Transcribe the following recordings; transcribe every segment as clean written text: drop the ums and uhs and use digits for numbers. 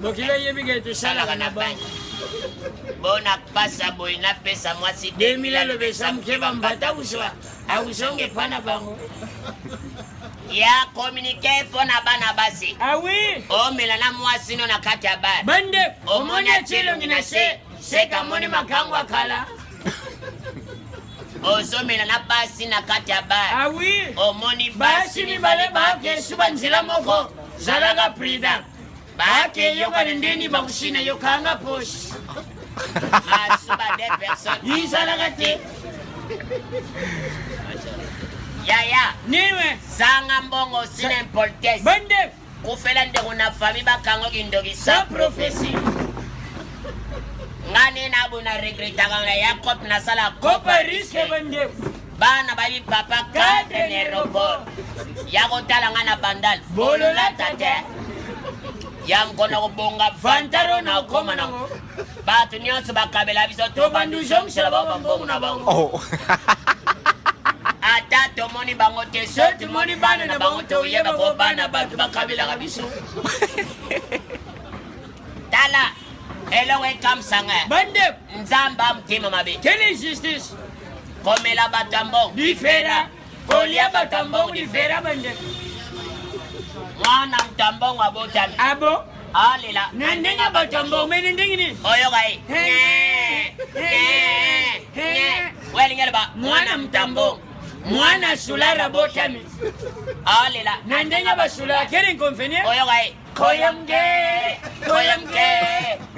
Mokili ayebi ke tosalaka na banque. Bona pasa boye napesa mwasi 2000 aloba eza moke bambata kozwa akozonga epa na bango. Ya communique mpo na bana basi. Ah oui. Omela na mwasi no na kati ya bar. Bande omoni atie elongi na se seka amoni makango ya kala. Ozomela na basi na kati ya bar. Ah oui. Omoni basi mibale bake suba nzela moko zalaka prudent. Bake yokani ndeni bakushina yokanga poche. Masuba des personnes. Izalaka te. Yaya. Niwe. Zanga mbongo sina impolitesse. Bande. Kufela ndeko na famille bakango kindoki sans prophétie. Nga ne na bona regretaka na ya cop nasala copa risque bande. Bana bayebi papa cadre na aéroport ya kotala nga na bandal bololata te ya mokona kobonga vantaro na okoma nango bato nyonso bakabela biso tobandi ozongisela bango bambongo na bango oh. ata tomoni bango te so tomoni bana na bango toyeba ko bana bato bakabelaka biso tala eloko ekamwisanga bande nzambe amotema mabe quelle injustice Komela bato ya mbongo. Lifera. Kolia bato ya mbongo lifera bandeko. Mwana moto ya mbongo abotami. Abo. Alela. Na ndenge ya bato ya mbongo mene ndenge nini? Oyoka ye. Oyo alingi aloba mwana moto ya mbongo. Mwana sulara abotami. Alela. Na ndenge ya basulara quel inconvénient? Oyoka ye. Koyamge, koyamge,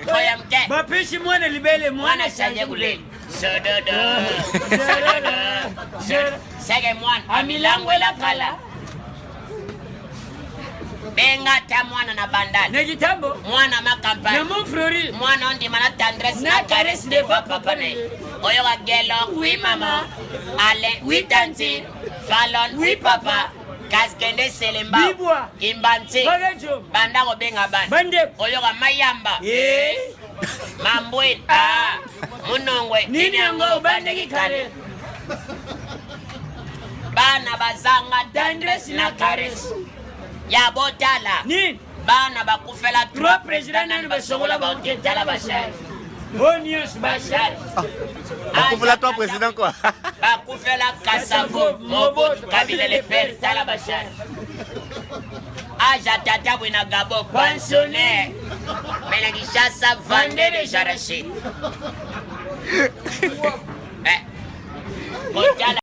koyamge. Bapesi mwana libele, mwana change kulela. Sododo, sododo, sododo. Seke mwana. Amilangwela kala. Benga ata mwana na bandal. Na kitambo. Mwana ma campagne. Na Mont Fleury. Mwana ondima na tendresse. Na caresse devant papa na ye. Oyoka gelo, oui maman. Alain, oui tantine. Fallon, oui papa. Kasi kende Selembao. Bibwa. Kimbanti. Bakajo. Banda kobenga bana. Bandeko. Oyoka Mayamba. Eh. Mambweni. Ah. Munongwe. Nini yango obandaki kare. Bana bazanga tendresse na caresse. Ya botala. Nini? Bana bakufela trois président nanu basongola bango te tala bashari. Oyo nyonso bashari. Bakufela trois président quoi. Bakufela Kasavu, Mobutu, Kabila le père tala bashari. Aja tata bwe na Gabon pensionnaire. Mais na Kinshasa vendeur de jarachi. Eh. Kotala.